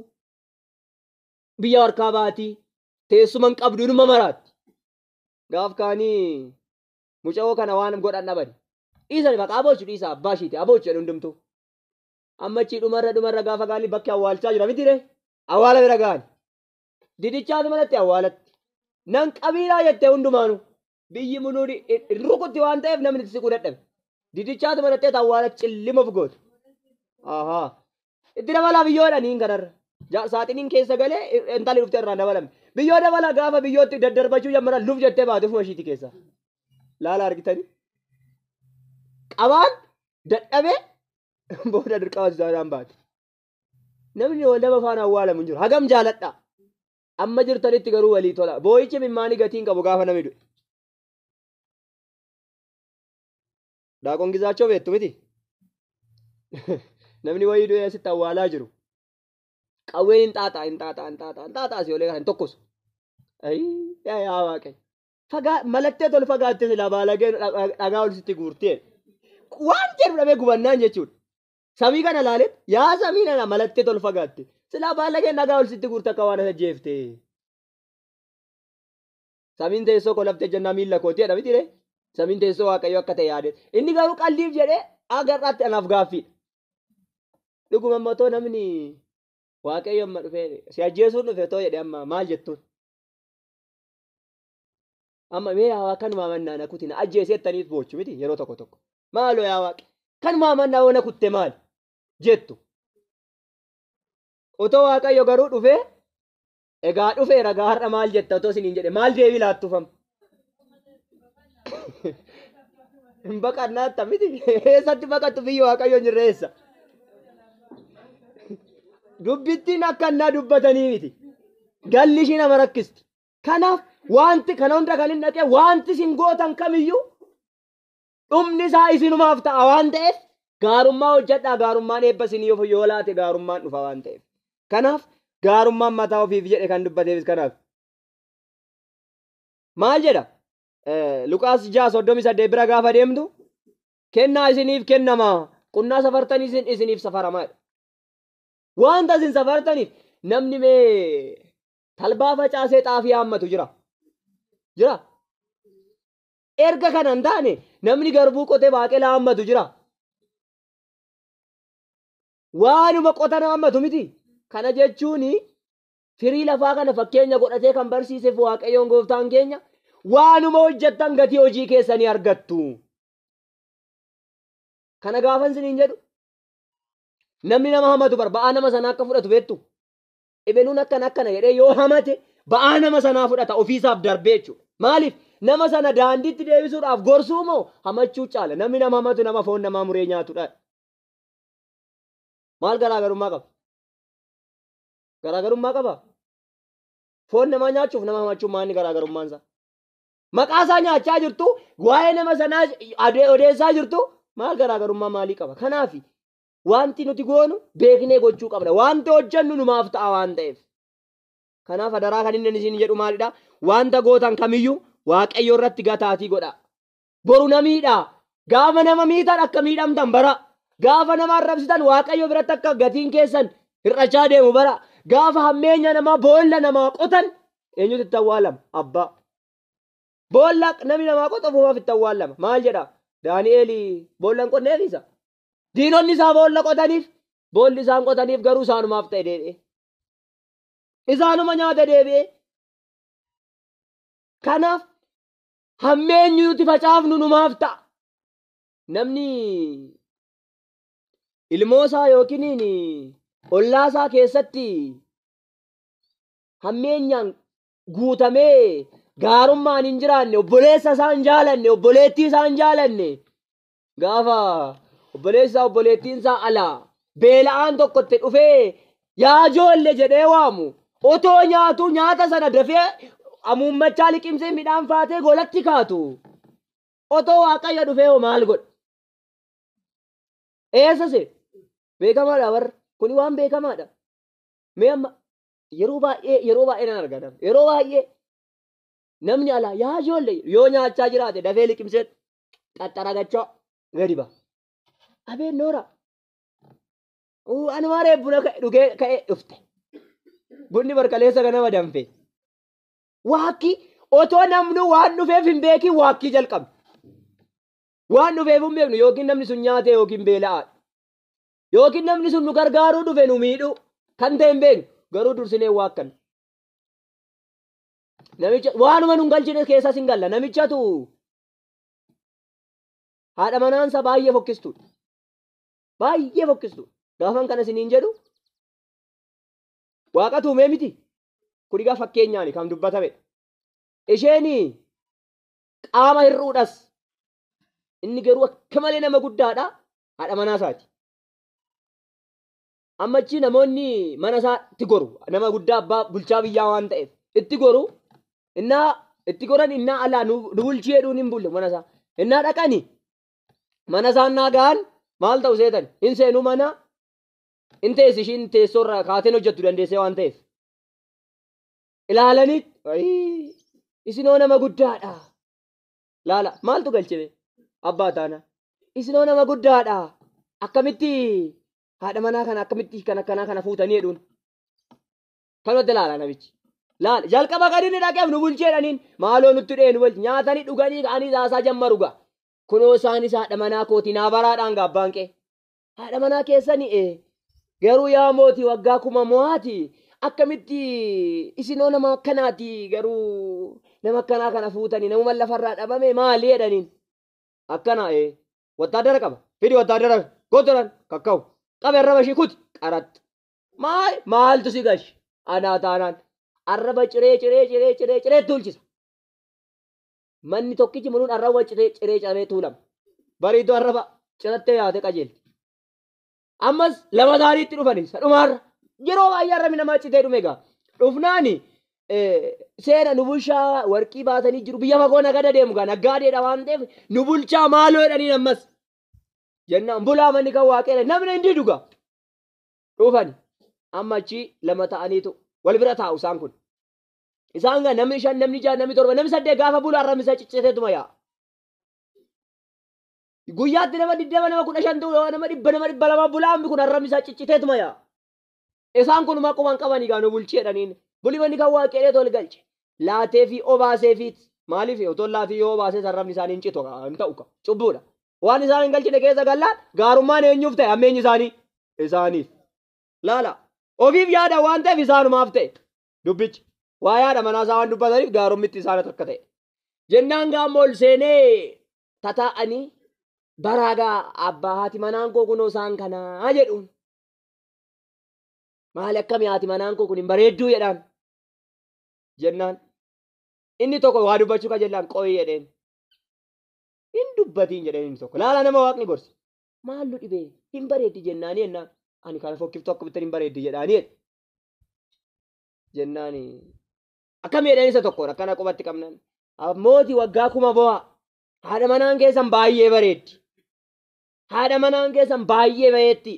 Biyya harkaa baatii. Teessuma hin qabdu inuma maraatti. Gaaf kaanii muca'oo kana waan godhan dhaban. Dhiisani maqaa aboochu dhiisa abbaa ishiiti aboochu jedhu hundumtuu. Amma achii dhumarra gaafa gaalli bakki awwaalchaa jira miti ree? Awwaala bira gaani. Didichaatu malatti awwaalatti. Nan qabiilaa jettee hundumaanuu. Biyyi muluun rukutti waan ta'eef namni itti siquu dadhabe. Didichaatu malattee awwaala cillima of goote. Ahaa. Itti dabalaa biyyoodha niin kanarra. Saaxiniin keessa galee intalli dhuftee irraan dabalame. Biyyoo dabalaa gaafa biyyootti daddarbachuu jammaran luf jettee baate ofuma ishiiti keessa. Laala argitanii. Qabaan dadhabee booda dirqama isaadhaan baate. Namni lama faana awwaalamu hin jiru. Hagam jaaladha. Amma jirtanitti garuu walii tola. Boo'ichi mimmaanii gatii hin qabu gaafa namni du'e. Daaqoon gizaachoo beektu miti. Namni wayii du'ee asitti awwaalaa jiru. Qawween hin xaaxaa hin xaaxaa hin xaaxaa hin xaaxaa asii olee kana hin tokkosu. Yaa Waaqayyo. Malattee tol fagaattee silaa baalagee dhagaa ol sitti guurtee. Waan jedhu dhabee gubannaan jechuudha. Samii kana ilaaleet yaa samii nana malattee tol fagaatte. Silaa baalageen dhagaa ol sitti guurte akka waan ajjeefte. Samiin teessoo koo laftee jennaa miilla kooti jedha miti ree. Samiin teessoo Waaqayyo akka ta'e yaade. Inni garuu qalliif jedhee agarraatti anaaf gaaffiidha. Dhuguma ammoo too namni Waaqayyo amma dhufee si ajjeesuun dhufe too jedhe amma maal jettuun? Amma mee yaa Waaqa kanumaa mannaa na kutina ajjeesee jettaniif boochu miti yeroo tokko tokko. Maaloo yaa Waaqa kanumaa mannaa yoo na kutte maal jettu? Otoo Waaqayyo garuu dhufee egaa dhufeera gaa har'a maal jetta otoo isiniin jedhe maal deebii laattuufam? Hin baqannaa atta miti. Eessatti baqattu biyyi Waaqayyo hin jirre eessa? Dubbittiin akka innaa dubbatanii miti. Galli ishii nama rakkisti. Kanaaf wanti kana hunda kan hin dhaqee wanti isin gootan kamiyyuu dhumni isaa isinumaaf ta'a waan ta'eef gaarummaa hojjedhaa gaarummaan eebba isinii yoo laate gaarummaan dhufa waan ta'eef. Kanaaf gaarummaan mataa ofiif jedhe kan dubbateefis kanaaf. Maal jedha? Luqaas 6:38 bira gaafa deemtu kennaa isiniif kennama qunnaa safartanii isiniif safaramaa. Wanta isin safartaniif namni mee talbaa facaasee xaafii haammatu jira. Jira. Erga kana hin taane namni garbuu qotee baaqelaa haammatu jira. Waanuma qotan haammatu miti. Kana jechuun firii lafaa kana fakkeenya godhatee kan barsiiseef Waaqayyoon gooftaan keenya waanuma hojjettan gatii hojii keessanii argattu. Kana gaafa isiniin jedhu namni nama hamatu bar ba'aa nama sanaa akka fudhatu beektu. Ebeluun akkana akkana jedhee yoo hamate ba'aa nama sanaa fudhata ofiisaaf darbee jechuudha. Maaliif nama sana daandiitti deebisuudhaaf gorsuu moo hamachuu caala? Namni nama hamatu nama foon namaa muree nyaatudha. Maal garaagarummaa qaba? Garaagarummaa qaba? Foon namaa nyaachuuf nama hamachuun maal inni garaagarummaan isaa? Maqaa isaa nyaachaa jirtu, waa'ee nama sanaa odeessaa jirtu, maal garaagarummaa maalii qaba? Kanaaf wanti nuti goonu beeknee gochuu qabna. Wanti hojjennu numaaf ta'a waan ta'eef. Kanaaf adaraa kan inni isin jedhu maalidha? Wanta gootan kamiyyuu Waaqayyo irratti gataatii godha. Boru na miidhaa. Gaafa nama miitan akka miidhamtan bara. Gaafa nama arrabsitan Waaqayyo biratti akka gatiin keessan hir'achaa deemu bara. Gaafa hammeenya namaa boolla namaa qotan eenyutu itti awwaalama? Abbaa. Boolla namni namaa qotu ofumaaf itti awwaalama. Maal jedha? Daani'eel boolla hin qonneef isa. Diinonni isaa boolla qotaniif, boolli isaan qotaniif garuu isaanumaaf ta'e deebi'e. Isaanuma nyaata deebi'e. Kanaaf hammeenyi nuti facaafnu numaaf ta'a. Namni ilmoosaa yookiin ollaasaa keessatti hammeenyaan guutamee gaarummaan hin jiraanne, obboleessa isaa hin jaalanne, obboleettii isaa hin jaalanne, gaafa obboleessi isaa obboleettiin isaa alaa beela'aan tokkotti dhufee yaa ijoollee jedhee waamu, otoo nyaatu nyaata sana dafee amuummachaa liqimsee midhaan faatee golatti kaatu, otoo Waaqayyo dhufee hoo maal godha? Eessa see? Beekamaadha warra. Kuni waan beekamaadha. Mee amma yeroo baay'ee nan arga nama. Yeroo baay'ee namni alaa yaa ijoollee yoo nyaachaa jiraate dafee liqimsee xaxxaragachaa gadi ba'a. Abeen noora. Anumaa reef buna dhugee ka'ee dhufte. Bunni barkaleessa ganama danfe. Waakkii otoo namni waan dhufeef hin beekin waakkii jalqabna. Waan dhufeef hin beeknu, yookiin namni sun nyaate yookiin beela'aadha. Yookiin namni sun nu gargaaruu dhufe nu miidhuu kan ta'e hin beeknu, garuu dursinee waakkanna. Namicha waanuma nun galchine keessas hin galla. Namichatu haadha manaansa baay'ee fokkistuudha. Baay'ee fokkistuudha. Gaafan kana isiniin jedhu Waaqatu uumee miti. Kun egaa fakkeenyaani kan dubbatamedha. Isheen qaama hir'uudhas. Inni garuu akka malee nama guddaadha. Haadha manaa isaati. Amma achi namoonni mana isaatti goru. Nama guddaa abbaa bulchaa biyyaa waan ta'eef itti goru. Innaa itti goran, innaa alaa nu bulchii jedhuun hin bulle mana isaa. Innaa dhaqani mana isaa innaa ga'an maal ta'u seetan? Hin seenuu mana, hin teessi ishiin teessoorra kaateen hojjettu dandeessee waan ta'eef. Ilaalanii isinoo nama guddaadha. Laala maaltu galche abbaa taana? Isinoo nama guddaadha. Akkamitti haadha manaa kana akkamitti kan akkanaa kana fuutanii jedhuun. Kanatti ilaala namichi. Laala jalqaba kan inni dhaqeef nu bulchee jedhaniin, maaloo nutti dhee nu bulchi, nyaatanii dhuganii ka'anii haasaa jammaru ga'a. Kunoo isaanis haadha manaa kooti naa baraadhaan gaabbaan qee. Haadha manaa keessanii garuu yaa mootii waggaa kuma mo'aati. Akkamitti isinoo nama akkanaati, garuu nama akkanaa kana fuutanii namuma lafarraa dhabame maali jedhaniin. Akkana wattaadara qaba. Fidi wattaadara gotoran kakka'u. Qabe arraba ishii kuti qaraxxa. Maal maaltu si gashi? Anaa taanaan arraba ciree ciree ciree ciree ciree tuulchisa. Manni tokkichi munuun arraba ciree ciree ciree tuulama. Bariituu arraba cirattee yaate qajeelti. Ammas lama taaniitti dhufani sadhumaarra. Yeroo baay'ee arrabni namaa citee dhume egaa. Dhufnaani seera nu bulchaa warqii baatanii jiru, biyya fagoo nagada deemu gaa, naggaadeedha waan ta'eef nu bulchaa maaloo jedhaniin ammas. Jennaan bulaa manni kan waaqeedha namni hin didu gaa. Dhufani amma achi lama ta'aniitu wal bira taa'u isaan kun. Isaan gaa namni 5, namni 6, namni 7, namni 8 gaafa bulu arrabni isaa cicciteetuma yaa'a. Guyyaatti nama 20, nama 15, nama 100, nama 200 bulaa, ammi kun arrabni isaa cicciteetuma yaa'a. Isaan kun maquma hin qabanii gaa nu bulchii jedhaniin. Buli manni kan waaqeedhee tol galche. Laatee fi obaasee fi maaliif otoo laatii yoo obaasee arrabni isaanii hin citu hin ta'u cubbuudha. Waan isaan hin galchine keessa gallaan gaarummaan eenyuuf ta'e hammeenyi isaanii isaaniif. Laala ofiif yaada waan ta'eef isaanumaaf ta'e dubbichi. Waa yaada manaa isaa waan dubbataniif gaarummitti isaan akka ta'e. Jennaan gaammoo ol seenee tataa'anii baraagaa abbaa haati manaan koo kunoo isaan kanaa jedhuun. Maali akkamii haati manaan koo kun hin bareedduu jedhaan. Jennaan inni tokko waa dubbachuu kajellaan qo'ii jedheen. Hin dubbatiin jedheen inni tokko. Laala nama waaqni gorse. Maallu dhibee hin bareeddi jennaanii jennaan. Ani kana fokkiftuu akkamitti hin bareeddi jedhaanii jedhe. Jennaani akkam jedheen isa tokkoon akkana qubatti qabnan. Mootii waggaa 1000 bo'aa. Haadha manaan keessan baay'ee bareeddi. Haadha manaan keessan baay'ee bareeddi.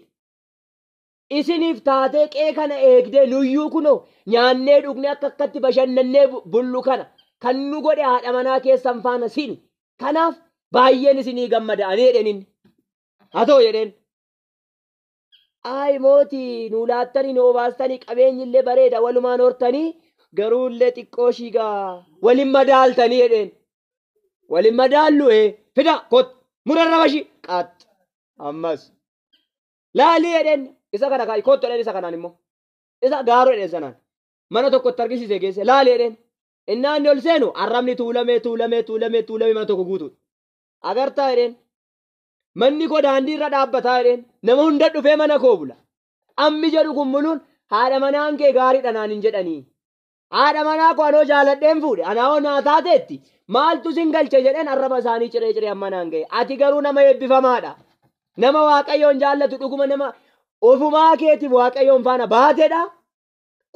Isiniif taatee qe'ee kana eegdee nuyyuu kunoo nyaannee dhugnee akka akkatti bashannannee bullu kana kan nu godhe haadha manaa keessan faana sini. Kanaaf baay'een isinii gammada ani jedheen inni. Haa ta'u jedheen. Ayi mootii nu laattanii nu obaastanii qabeenyi illee bareeda walumaan hortanii garuu illee xiqqoo shiigaa waliin madaaltanii jedheen. Waliin madaallu fida kot murarra bashi qaat ammas. Laalii jedheen isa kana kaa'i kottu jedheen isa kanaan immoo. Isa gaaroo jedheen sanaan. Mana tokkotti argisiise geesse laalii jedheen. Innaan ol seenu arrabni tuulamee tuulamee tuulamee tuulamee mana tokko guutuudha. Agartaa jedheen. Manni koo daandii irra dhaabbataa jedheen. Nama hunda dhufee mana koo bula. Ammi jedhu kun muluun haadha manaan kee gaariidha naan hin jedhanii. Haadha manaa koo anoo jaaladheen fuudhe anaa naa taateetti maaltu sin galche jedheen arraba isaanii ciree ciree amma naan ga'e. Ati garuu nama eebbifamaadha. Nama Waaqayyoon jaallatu dhuguma nama ofumaa keetiif Waaqayyoon faana baateedha.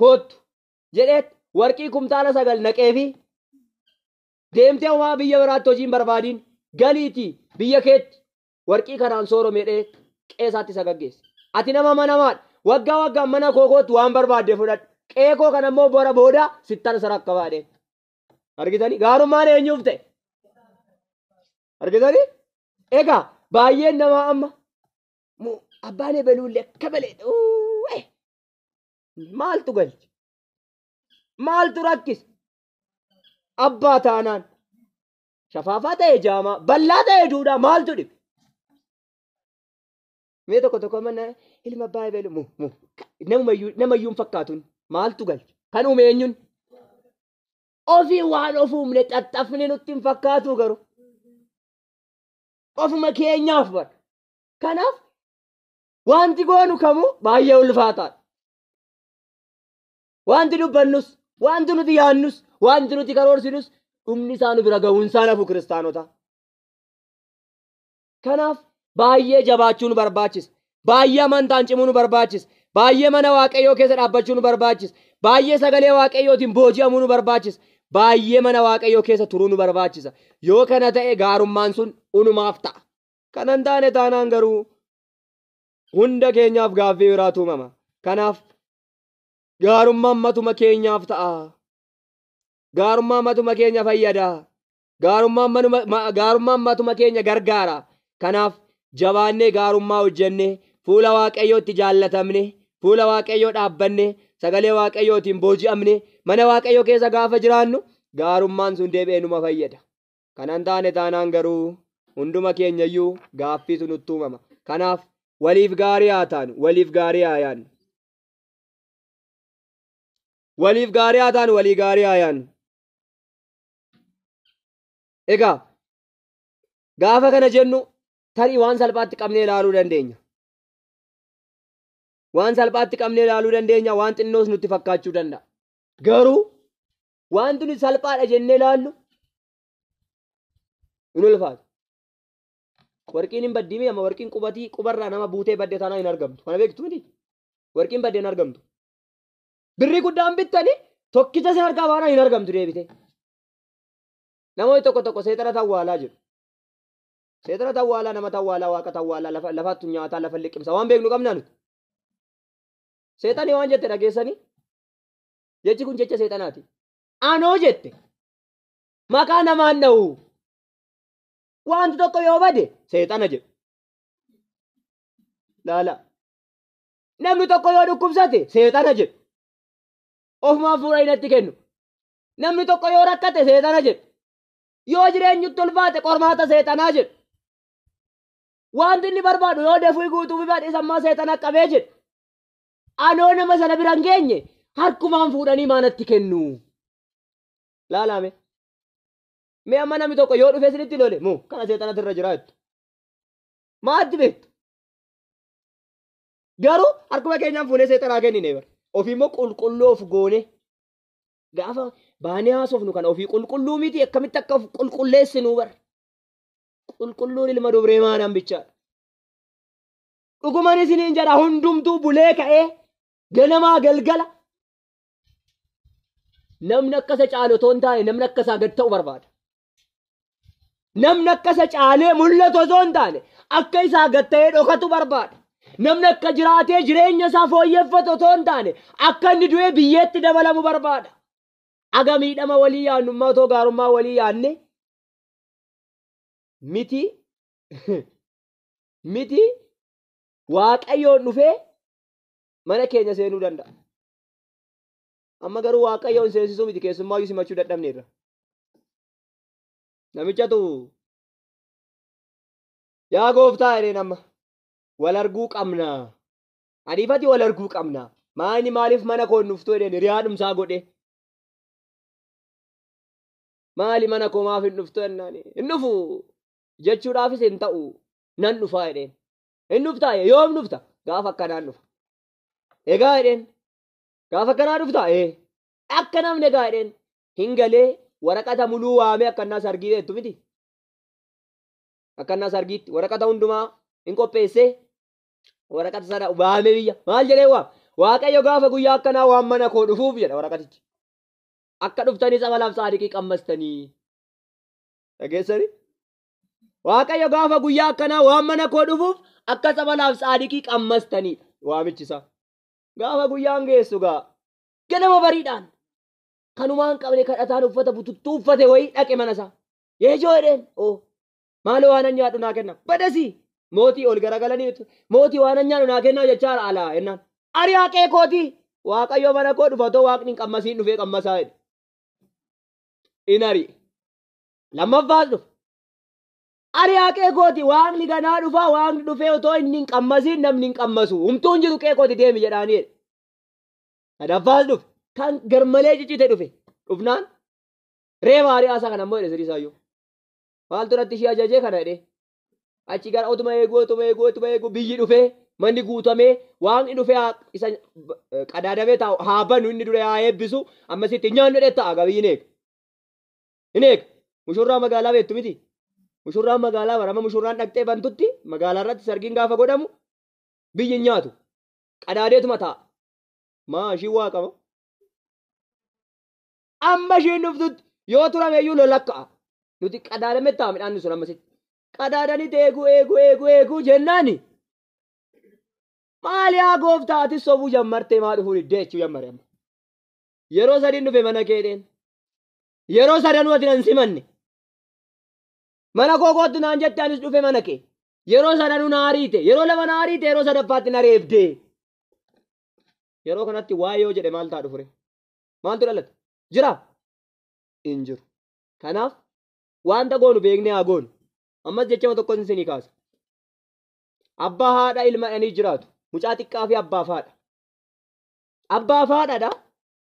Kottu jedhee warqii kumtaala 9 naqeefi deemtee homaa biyya biraatti hojii hin barbaadiin galiitii biyya keetti warqii kanaan soorome jedhee qeesaatti isa gaggeesse. Ati nama amanamaadha. Waggaa waggaan mana koo kootti waan barbaadde fudhadhu. Qe'ee koo kana immoo bora booda sittan isa rakkabaa jedheen. Argitanii gaarummaan eenyuuf ta'e? Argitanii? Egaa baay'een namaa amma abbaan ebeluullee akka malee maaltu galche? Maaltu rakkise? Abbaa taanaan shafaafaa ta'e jaamaa bal'aa ta'e duudhaa maaltu dhibe? Mee tokko tokko mana ilma abbaa ebelu mu mu namayyuu hin fakkaatuun maaltu galche? Kan uume eenyuun? Ofii waan of uumne xaxxafne nutti hin fakkaatu garuu. Ofuma keenyaaf bara. Kanaaf wanti goonu kamuu baay'ee ulfaataadha. Wanti dubbannus, wanti nuti yaadnus, wanti nuti karoorsinus dhumni isaa nu bira ga'uun isaa nafu kiristaanota. Kanaaf baay'ee jabaachuu nu barbaachisa. Baay'ee amantaan cimuu nu barbaachisa. Baay'ee mana Waaqayyoo keessa dhaabbachuu nu barbaachisa. Baay'ee sagalee Waaqayyootiin booji'amuu nu barbaachisa. Baay'ee mana Waaqayyoo keessa turuu nu barbaachisa. Yoo kana ta'e gaarummaan sun unumaaf ta'a. Kana hin taane taanaan garuu hunda keenyaaf gaaffii biraatu uumama. Kanaaf gaarummaan matuma keenyaaf ta'a. Gaarummaan matuma keenya fayyada. Gaarummaan matuma keenya gargaara. Kanaaf jabaannee gaarummaa hojjennee fuula Waaqayyootti jaallatamne, fuula Waaqayyoo dhaabbanne, sagalee Waaqayyootiin booji'amne, mana Waaqayyoo keessa gaafa jiraannu gaarummaan sun deebi'ee numa fayyada. Kana hin taane taanaan garuu hunduma keenyayyuu gaaffiitu nutti uumama. Kanaaf waliif gaarii haa taanu, waliif gaarii haa yaadnu. Waliif gaarii haa taanu, walii gaarii haa yaadnu. Egaa gaafa kana jennu tarii waan salphaatti qabnee ilaaluu dandeenya. Waan salphaatti qabnee ilaaluu dandeenya, waan xinnoos nutti fakkaachuu danda'a. Garuu wanti nuti salphaadha jennee ilaallu hin ulfaatu. Warqiin hin baddii amma warqiin qubatii qubarraa nama buutee badde taanaan hin argamtu. Kana beektu miti? Warqiin badde hin argamtu. Birrii guddaan bittanii tokkicha sin harkaa baanaan hin argamtu deebite. Namoonni tokko tokko seexana tawwaalaa jedhu. Seexana tawwaalaa, nama tawwaalaa, waaqa tawwaalaa, lafattu nyaataa, lafa liqimsa waan beeknu qabnaa nuti. Seexanii waan jette dhageessanii? Jechi kun jecha seexanaati. Anoo jette maqaa namaan dha'u. Wanti tokko yoo bade seexana jedhu. Laala. Namni tokko yoo dhukkubsate seexana jedhu. Ofumaan fuula inatti kennu. Namni tokko yoo rakkate seexana jedhu. Yoo jireenyutti ulfaate qormaata seexanaa jedhu. Wanti inni barbaadu yoo dafuu guutuu barbaade sammaa seexana qabee jedhu. Anoo nama sana bira hin geenye harkumaan fuudhanii maanatti kennu. Laalame. Mee amma namni tokko yoo dhufee isinitti lole moo kana seexanatu irra jira jettu. Maatti beektu? Garuu harkuma keenyaan fuunee seexanaa kennine bara. Ofii immoo qulqulluu of goone. Gaafa baanee haasofnu kana ofii qulqulluu miti akkamitti akka of qulqulleessinu bara. Qulqulluun ilma dubree maanaan bichaadha. Dhuguman isiniin jedha hundumtuu bulee ka'ee ganamaa galgala. Namni akka isa caalu otoo hin taane namni akka isaa gad ta'u barbaada. Namni akka isa caalee mul'atu osoo hin taane akka isaa gad ta'ee dhokatu barbaada. Namni akka jiraatee jireenya isaa fooyyeffatu osoo hin taane akka inni du'ee biyyeetti dabalamu barbaada. Aga miidhama walii yaannummaa otoo gaarummaa walii yaanne miti miti Waaqayyoon dhufee mana keenya seenuu danda'a. Amma garuu Waaqayyoon seensisuu miti keessummaayyuu simachuu dadhabneerra. Namichatu yaa gooftaa jedheen amma wal arguu qabna. Aniifati wal arguu qabna. Maani maaliif mana koo hin dhuftu jedheen hiriyaa dhumsaa godhe. Maali mana koo maaf hin dhuftu jennaan hin dhufu jechuudhaafis hin ta'u nan dhufaa jedheen. Hin dhuftaa yoom dhufta? Gaafa akkanaan dhufa. Egaa jedheen gaafa akkanaa dhuftaa? Ee akka namni egaa jedheen hin galee waraqata muluu waamee akkannaa sargii beektu miti. Akkannaa sargiitti waraqata hundumaa hin qopheessee waraqata sana waamee biyya maal jedhee waam? Waaqayyo gaafa guyyaa akkanaa waan mana koo dhufuuf jedha waraqatichi. Akka dhuftanii tsabalaaf tsaadiqii qammastanii. Dhageessanii? Waaqayyo gaafa guyyaa akkanaa waan mana koo dhufuuf akka tsabalaaf tsaadiqii qammastaniidha waamichi isaa. Gaafa guyyaan geessu gaa ganama bariidhaan kanumaan qabne kadhataan uffata bututtuu uffate wayii dhaqe mana isaa. Yeejoo jedheen oo maaloo waan nyaadhu naa kenna badasii mootii ol garagalanii mootii waan nyaadhu naa kennaa jechaa alaa jennaan. Ari'aa qee kootii Waaqayyo mana koo dhufatoo waaqni hin qammasiin dhufee qammasaa jedhe. In ari'e. Lammaffaas dhufe. Ari'aa qee kooti waaqni ganaa dhufaa waaqni dhufee otoo inni hin qammasiin namni hin qammasu. Humtuu hin jiru qee kooti deemi jedhaanii jedhe. Sadaffaas dhufe. Kan garmalee ciccite dhufe. Dhufnaan reeba ari'aa isaa kana immoo jedhe siriisaayyuu. Maaltu irratti ishee ajajee kana jedhee. Achi gara otuma eeguu otuma eeguu otuma eeguu biyyi dhufee manni guutamee waaqni dhufee isa qadaadamee taa'u haa banu inni dura haa eebbisu ammasitti nyaannu jedhee taa'a gabiyyi hin eega. Hin eega. Mushurraa magaalaa beektu miti. Mushurraan magaalaa barama mushurraan dhaqxee bantutti magaalaa irratti sargiin gaafa godhamu biyyi hin nyaatu. Qadaadeetuma taa'a. Maa ishiin waa qaba. Amma ishiin dhuftutti yoo turame iyyuu lola ka'a. Nuti qadaadamee taa'a midhaan sun ammasitti. Qadaadanii eeguu eeguu eeguu eeguu jennaani. Maali yaa gooftaa atis sobuu jammartee maa dhufuu diddee jechuu jammare amma. Yeroo sadiin dhufe mana keedheen. Yeroo sadanuu ati nan simanne. Mana koo kootti naan jette anis dhufe mana kee. Yeroo sadanuu na ariite. Yeroo lama na ariite yeroo sadaffaatti na reebde. Yeroo kanatti waa yoo jedhe maal ta'a dhufure? Maaltu dhalate? Jira? Hin jiru. Kanaaf wanta goonu beeknee haa goonu. Ammas jechama tokko isinii kaasa. Abbaa haadha ilma dhanii jiraatu. Mucaa xiqqaa fi abbaa haadha. Abbaa haadhadha.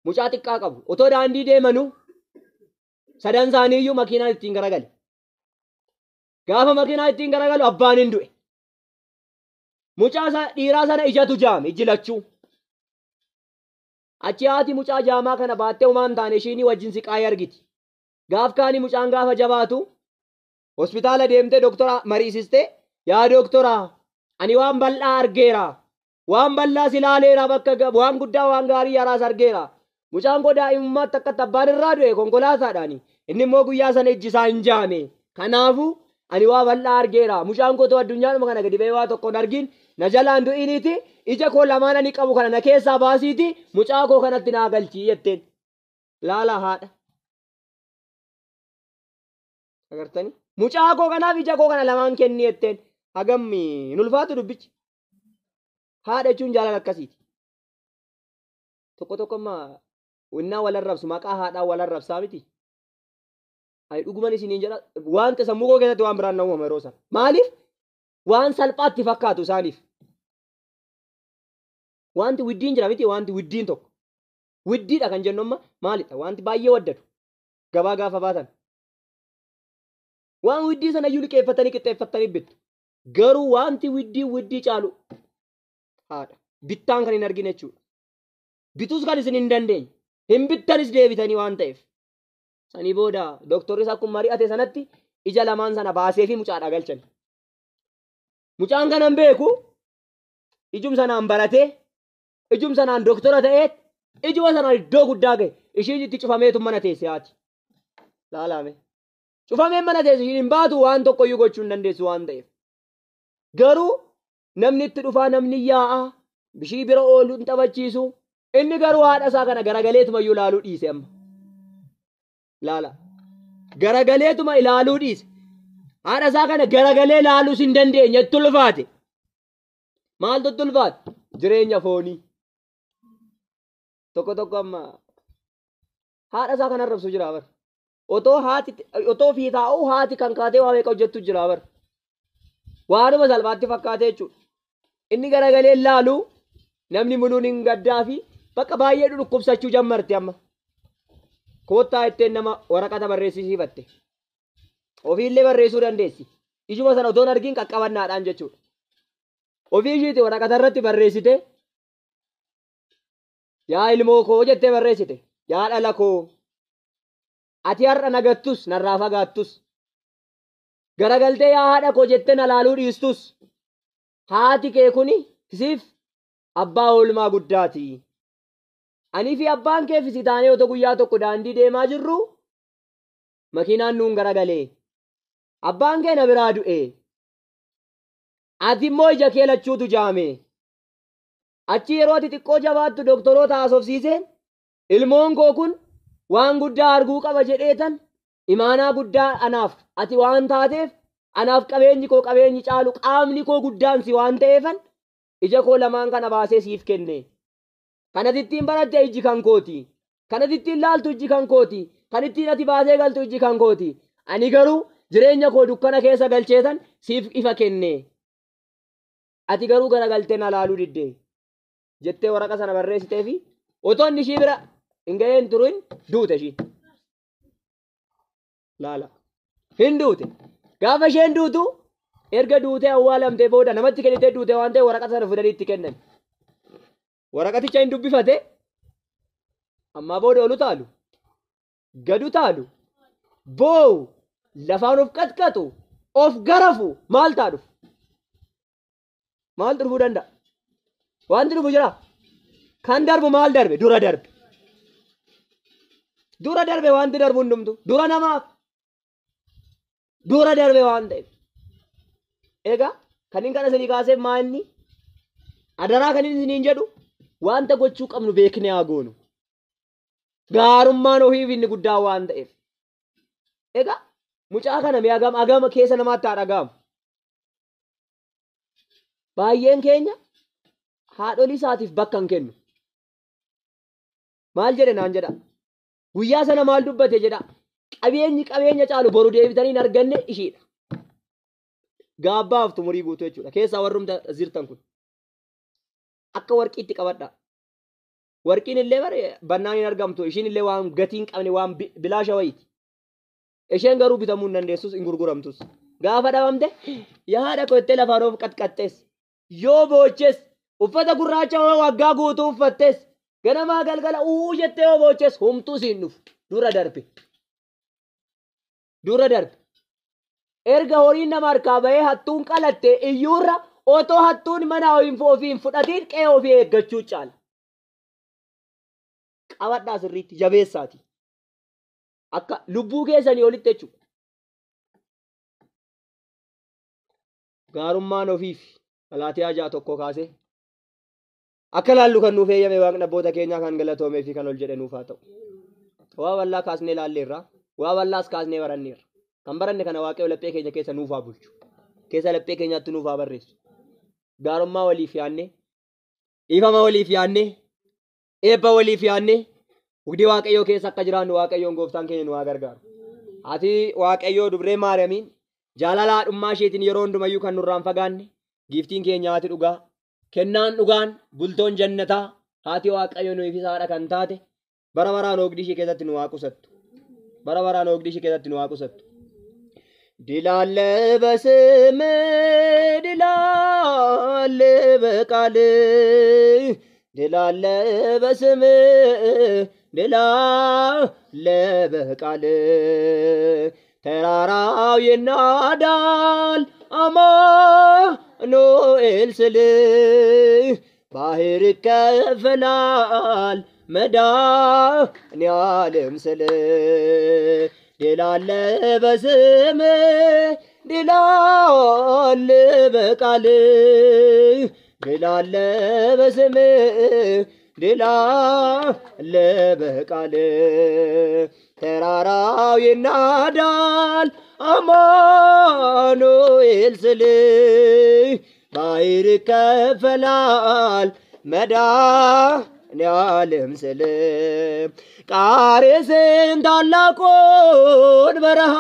Mucaa xiqqaa qabu. Otoo daandii deemanuu sadan isaanii iyyuu makiinaan ittiin garagale. Gaafa makiinaa ittiin garagalu abbaan hin du'e. Mucaa dhiiraa sana ijatu jaame ijji lachuu. Achi haati mucaa jaamaa kana baattee homaa hin taane ishiinii wajjin siqaayee argiti. Gaaf kaanii mucaan gaafa jabaatu hospitaala deemtee doktora mariisistee yaa doktora ani waan bal'aa argeera. Waan bal'aas ilaaleera bakka waan guddaa waan gaarii yaraas argeera. Mucaan koo daa'imummaatti akkatti abbaan irraa du'e konkolaataadhaani. Inni immoo guyyaa sana ijji isaa hin jaame. Kanaafuu ani waa bal'aa argeera. Mucaan koo addunyaadhuma kana gadi ba'ee waa tokko hin argin na jalaan du'iniiti ija koo lamaan ani qabu kana na keessaa baasiiti mucaa koo kanatti naa galchii jetteen. Laalaa haadha. Agartanii? Mucaa koo kanaaf ija koo kana lamaan kenni jetteen. Hagam hin ulfaatu dubbichi. Haadha jechuun jaalala akkasiiti. Tokko tokko amma innaa wal arrabsu maqaa haadhaa wal arrabsaa miti. Ani dhuguman isiniin jedha wanta sammuu koo keessatti waan biraan na uumama yeroo sana. Maaliif? Waan salphaatti fakkaatu isaaniif. Wanti widdiin jira miti wanti widdiin tokko. Widdiidha kan jennu amma maalidha? Wanti baay'ee waddadu. Gabaa gaafa baatan. Waan widdii sana iyyuu liqeeffatanii qixxeeffatanii bittu. Garuu wanti widdii widdii caalu haadha. Bittaan kan hin argine jechuudha. Bituus kan isin hin dandeenye. Hin bittanis deebitanii waan ta'eef. Sanii booda doktorris akkuma mari'ate sanatti ija lamaan sana baasee fi mucaadha galchan. Mucaan kana hin beeku ijum sanaan baratee ijum sanaan doktora ta'ee ijuma sanaan iddoo guddaa gahe ishiin itti cufameetu mana teesse haati. Laalaame. Cufameen mana teessu hin baatu waan tokkoyyuu gochuu hin dandeessu waan ta'eef. Garuu namni itti dhufaa namni yaa'a bishii bira oolu hin taphachiisu. Inni garuu haadha isaa kana garagaleetuma iyyuu ilaaluu dhiise amma. Laala. Garagaleetuma ilaaluu dhiise. Haadha isaa kana garagalee ilaaluus hin dandeenye itti ulfaate. Maaltu itti ulfaate? Jireenya foonii. Tokko tokko amma haadha isaa kana arrabsu jira bara. Otoo haati otoo ofii taa'uu haati kan kaatee waa meeqa hojjettu jira bara. Waanuma salphaatti fakkaatee jechuudha. Inni garagalee ilaalu namni muluun hin gaddaa fi bakka baay'ee dhukkubsachuu jammarte amma. Koottaa ittiin nama waraqata barreessisiifatte. Ofiillee barreessuu dandeessi. Ijuma sana otoo hin argin qaqqabannaadhaan jechuudha. Ofii ishiiti waraqata irratti barreessite. Yaa ilmoo koo jettee barreessite. Yaa dhala koo. Ati har'a nagattus narraa fagaattus. Garagaltee yaa haadha koo jettee na laaluu dhiistus. Haati kee kuni siif abbaa oolmaa guddaati. Anii fi abbaan kee fi taanee otoo guyyaa tokko daandii deemaa jirru makiinaan nuun garagalee. Abbaan kee na biraa du'e. Ati immoo ija kee lachuutu jaame. Achi yeroo ati xiqqoo jabaattu doktoroota haasofsiiseen ilmoon koo kun waan guddaa arguu qaba jedheetan imaanaa guddaa anaaf ati waan taateef anaaf qabeenyi koo qabeenyi caalu qaamni koo guddaan si waan ta'eefan ija koo lamaan kana baasee siif kenne. Kan ati ittiin baratte ijji kan kooti. Kan ati ittiin laaltu ijji kan kooti. Kan ittiin ati baasee galtu ijji kan kooti. Ani garuu jireenya koo dukkana keessa galcheetan siif ifa kenne. Ati garuu garagaltee na laaluu didde. Jettee waraqa sana barreessitee fi otoo inni ishii bira hin ga'een turin duute ishiin. Laala. Hin duute. Gaafa isheen duutu erga duutee awwaalamtee booda namatti kennitee duute waan ta'eef waraqata sana fudhanii itti kennan. Waraqaticha hin dubbifate ammaa booda olu taalu gadu taalu boo'u lafaan of qaxqaxu of garafu maal ta'a dhufu? Maaltu dhufuu danda'a? Wanti dhufu jira? Kan darbu maal darbe? Dura darbe. Dura darbe wanti darbu hundumtu. Dura namaaf. Dura darbe waan ta'eef. Egaa kan inni kana isinii kaaseef maa inni adaraa kan inni isiniin jedhu wanta gochuu qabnu beeknee haa goonu. Gaarummaan ofiif inni guddaa waan ta'eef. Egaa mucaa kana mee agam agama keessa namaatti haa dhaga'amu. Baay'een keenya haadholii isaatiif bakka hin kennu. Maal jedhe naan jedha. Guyyaa sana maal dubbate jedha. Qabeenyi qabeenya caalu boru deebitanii hin arganne ishiidha. Gaabbaaf umurii guutuu jechuudha. Keessaa warrumta jirtan kun. Akka warqiitti qabadha. Warqiin illee bare bannaan hin argamtu. Ishiin illee waan gatii hin qabne waan bilaasha wayiiti. Isheen garuu bitamuu hin dandeessus hin gurguramtus. Gaafa dhabamte yaa haadha koo jettee lafaan of qaxqaxxees. Yoo booches uffata gurraacha waggaa guutuu uffattes ganamaa galgala uu jettee yoo booches humtuu siin dhufu dura darbe. Dura darbe. Erga horiin nama harkaa bahee hattuun qalatte iyyuurra otoo hattuun mana ofii hin fudhatiin qe'ee ofii eeggachuu caala. Qabadhaa sirriitti jabeessaati. Akka lubbuu keessanii olitti jechuudha. Gaarummaan ofiif Galaatiyaa 6:1 kaasee akka laallu kan nuuf eeyyame waaqni abboota keenyaa kan galatoomee fi kan ol jedhe nuuf haa ta'u. Waa bal'aa kaasnee ilaalleerra. Waa bal'aas kaasnee baranneerra. Kan baranne kana waaqayyo laphee keenya keessa nuuf haa bulchu. Keessa laphee keenyaatti nuuf haa barreessu. Gaarummaa waliif yaadne, dhiifama waliif yaadne, eebba waliif yaadne, hugdii waaqayyoo keessa akka jiraannu waaqayyoon gooftaan keenya nu haa gargaaru. Ati waaqayyoo dubree Maariyaamiin jaalala haadhummaa isheetiin yeroo hundumayyuu kan nurraan fagaanne giiftiin keenya haati dhugaa kennaan dhugaan bultoon jannataa haati waaqayyoo nuuf haadha kan taate bara baraan oogdii ishee keessatti nu haa qusattu. Bara baraan oogdii ishee keessatti nu haa qusattu. ድል በስም ድል አለ በቃል ድል አለ በስም ድል አለ በቃል ተራራው ይናዳል አማኑኤል ስል ባህር ይከፈላል መድኃኔዓለም ስል ድል አለ በስምህ ድል አለ በቃልህ ድል አለ በስምህ ድል አለ በቃልህ። ተራራው ይናዳል አማኑኤል ስልህ ባህር ይከፈላል መድኃኔዓለም ስልህ ቃሬስን ታላቁን በረሃ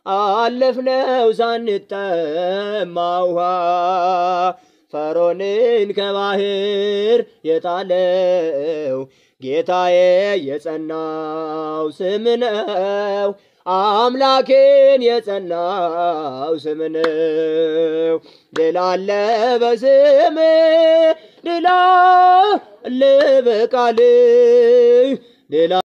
አለፍነው ሳንጠማ ውሃ ፈሮንን ከባህር የጣለው ጌታዬ የጸናው ስም ነው። አምላኬን የጸናው ስም ነው። ድል አለ በስምህ ድል አለ በቃልህ ድል